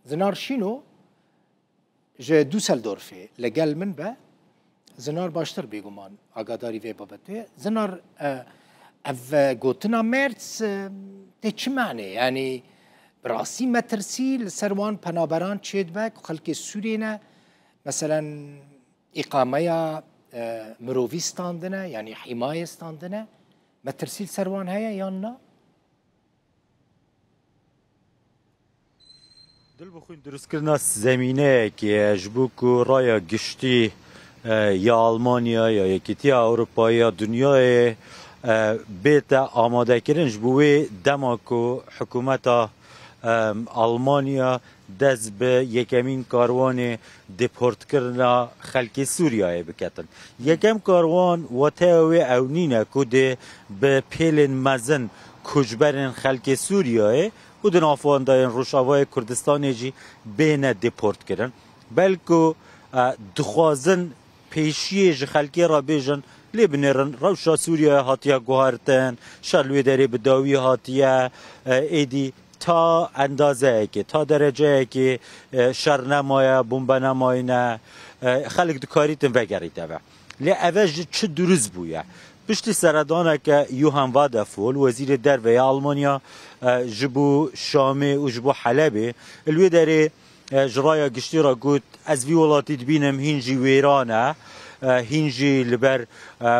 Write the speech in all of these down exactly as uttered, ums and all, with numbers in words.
Zinar Şîno ji Düsseldorfê li gel min be. Zinar baştir bêguman agadarî vê babetê. Zinar, e, ev, e, gotina Merz, e, tê çi manê? Yanî bi rastî metirsî li ser wan penaberan çêdibe ku xelkê Sûriyê ne, meselen, îqameya, e, mirovî standine, yanî hîmayê standine. Metirsî li ser wan heye yan na? Dilbixwîn, dirustkirina zemîneyekê ye ji bo ku raya giştî, e, ya Almanya, ya Yekîtiya Ewropayê, ya dinyayê, e, bête amadekirin. Ji bo wê dema ku hikûmeta, e, Almanya dest bi yekemîn karwanê deportkirina xelkê Sûriyayê biketin. Yekem karwan, wateya wê ew nîne ku dê bi pêlên mezin koçberên xelkê Sûriyayê û di nav wan de yên Rojavayê Kurdistanê jî bêne deportkirin. Belku, e, dixwazin pêşiyê ji xelkê re bêjin, lê binêrin, rewşa Sûriyeyê hatiye guhertin, şer li wê derê bi dawî hatiye, e, êdî ta endazeyekê, ta dereceyekê, e, şer nemaye, bombe nemayîne, e, xelk dikarîtin vegerîte ve. Lê eve ji çi durust bûye? Piştî seredaneke Johann Wadephol, wezîrê derve ya Almanya, e, ji bo Şamê û ji bo Helebê, li wê derê, e, ji raya giştî re got, ez vî welatî dibînim hîn jî wêran e, e, hîn jî li ber, e,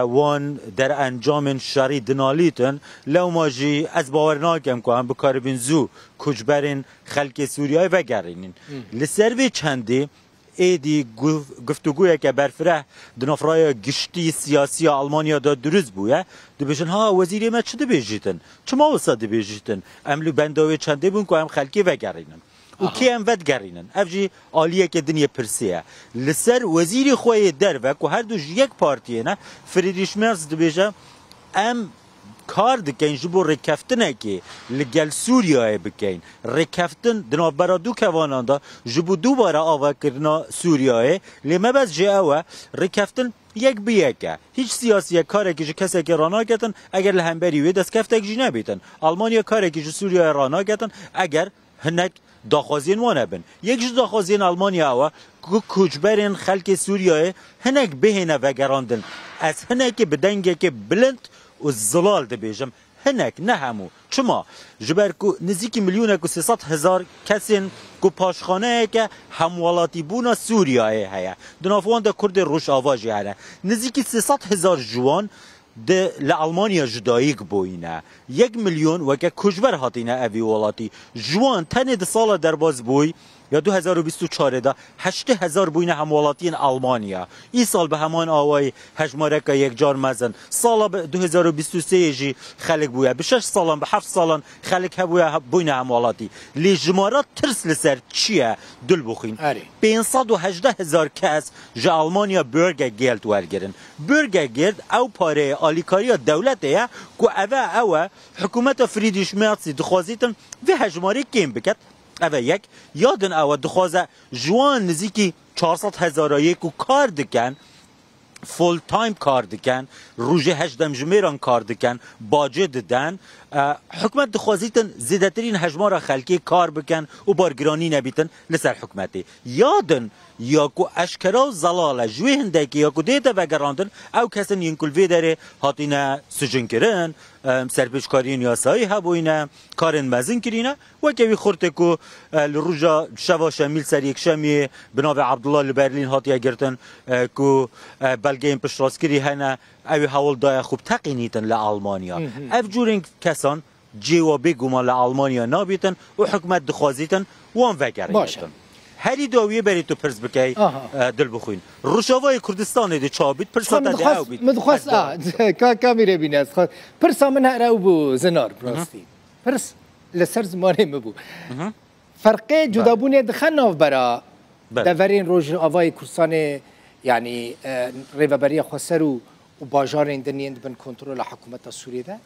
wan derencamên şerî dinalîtin, lewma jî ez bawer nakim ku em bikaribin zû koçberên xelkê Sûriyeyê vegerînin. Li ser vê çendê êdî guf-, guftûgoyeke berfireh di nav raya giştî siyasî ya Almanya de durust bûye. Dibêjin, ha, wezîrê me çi dibêjîtin? Çima wisa dibêjîtin? Em li benda wê çendê bûn ku em xelkê vegerînin. Û kê em vedigerînin? Ev jî aliyeke din yê pirsê ye. Li ser wezîrê xwe yê derve ku her du ji yek partiyê ne, Friedrich Merz dibêje, em kar dikein ji bo rêkeftinekê li gel Sûriyeyê bikeyin. Rêkeftin di navbera du kevanan de ji bo dubare avakirina Sûriyeyê, lê mebest jê ew e, rêkeftin yek bi yek e. Hîç siyasiyek karekî ji kesekê ranaketin eger li hemberî wê destkeftek jî nebîtin. Almanya karekî ji Sûriyeyê ranaketin eger hinek daxwaziyên wan hebin. Yek ji daxwaziyên Almanya ew e ku koçberên xelkê Sûriyeyê hinek bihêne vegerandin. Ez hinekê bi dengekê bilind û zilal dibêjim. Hinek, ne hemû. Çima? Ji ber ku nizîkî milyonek û sê sed hezar kesên ku paşxaneyeke hemwelatîbûna Sûriyeyê heye. Di nav wan de Kurdê Rojava jî hene. Nizîkî sê sed hezar ji wan di, li Almanya ji dayik bûyîne. Yek milyon weke koçber hatîne evî welatî. Ji wan tenê di sala derbazbûyî ya du hezar û bîst û çarê de heştê hezar bûyîne hemwelatiyên Almanya. Îsal bi heman awayî hejmareka yekcar mezin. Sala bi du hezar û bîst û sê jî xelk bûye. Bi şeş salan, bi heft salan xelk hebûye, he-, bûyne hemwelatî. Lê jimara tirs li ser çi ye? Dil bixwîn. Erê. Pênc sed û hejdeh hezar kes ji Almanya Bürgergeld wergirin. Bürgergeld ew pareyê alîkariya dewletê ye ku eve ew e, hikûmeta Friedrich Merzî dixwazîtin vê hejmarê kêm biket. Eve yek. Ya din ew e, dixwaze ji wan nizîkî çar sed hezara yê ku kar dikin, full time kar dikin, rojê heşt demjimêran kar dikin, bacê didin. E, hikûmet dixwazîtin zêdetirîn hejmara xelkê kar bikin û bargiranî nebîtin li ser hikûmetê. Ya din, ya ku eşkera û zelal e, ji wê hindekî ya ku dête vegerandin, ew kesin yên ku li vê derê hatine sicin kirin, e, serpêçkariyên yasayî hebûyne, karên mezin kirîne, weke wî xurtê ku, e, li roja şeva şemî li ser yekşemiyê bi navê Abdullah li Berlîn hatiye girtin, e, ku, e, belgeyên piştrastkirî hene, ew ê hewl daye xwe biteqînîtin li Almanya. Hı hı. Ev cûrên kesan cêwa bêguman li Almanya nabîtin û hikûmet dixwazîtin wan vegerînitin. Baş e. Herî dawiyê berî tu pirs bikey, aha, e, dil bixwîn. Rojavayê Kurdistanê de çabît, pirsa te de ew bît. Min dixwest, a, ka, kamîrê bîne, ez dixwest. Pirsa min her ew bû, Zinar, bi rastî. Pirs li ser zimanê min bû. Ferqê cudabûnê dixe navbera deverên Rojavayê Kurdistanê, yanî, e, Rêveberiya Xweser û, û bajarên din yên di bin kontrola hikûmeta Sûriyê de?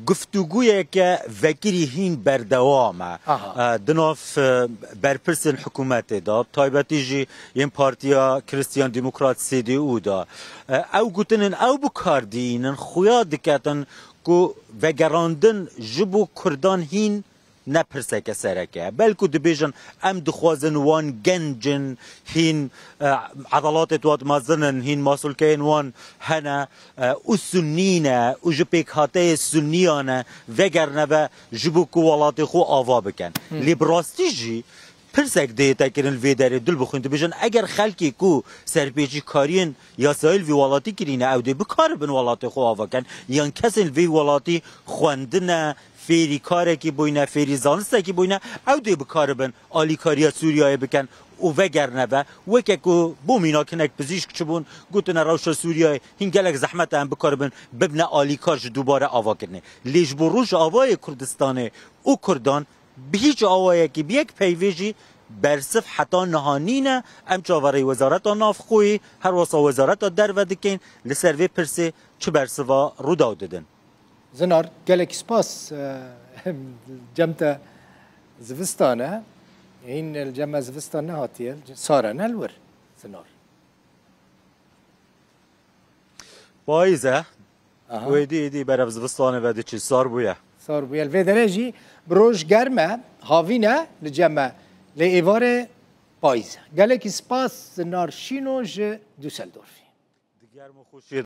Guftûgoyeke vekirî hîn berdewam e. Aha. E, di nav, e, berpirsên hikûmetê de, taybetî jî yên Partiya Christian Demokrat, C D U, de. E, ew gotinên ew bi kar dihînin, xuya diketin ku vegerandin ji bo Kurdan hîn Ne pirseke sereke ye. Belku dibêjin, em dixwazin wan gencin, hîn, e, edalatê wat mezin in, hîn masulkeyên wan hene, e, û sunnî ne, û ji pêkhateyê sunniyan e, vegerine ve ji bo ku welatê xwe ava bikin. Lê bi rastî jî pirsek dihête kirin li vê derê, dil bixwîn, dibêjin, eger xelkê ku serpêçîkariyên yasayî li vî welatî kirîne, ew dê bikaribin welatê xwe ava kin, yan kesên li vê welatî xwendine, fêrî karekî bûyne, fêrî zanistekî bûyne, ew dê bikaribin alîkariya Sûriyeyê bikin û vegerine ve. Weke ku bo mînak hinek pizîşk çibûn, gotine rewşa Sûriyeyê hîn gelek zehmet e, em bikaribin bibine alîkar ji dubare avakirinê. Lê ji bo Rojavayê Kurdistanê û Kurdan bi hîç awayekî, bi yek peyvê jî bersiv heta niha nîne. Em çaverê Wezareta Navxweyî, her wesa Wezareta Derve dikin, li ser vê pirsê çi bersiva Rûdaw didin. Zinar, gelek spas, e, cem te zivistan e. Hîn li cem me zivistan nehatiye, sar e ne li wir, Zinar. Payîz e. Aha. Wê dî, dî berev zivistanê ve diçî, sar bûye. Sar bûye. Li vê derê jî bi roj germ e, havîn e li cem me. Lê êvarê payîz e. Gelekî spas Zinar Şîno ji Düsseldorfê. Di germ û xweşiyê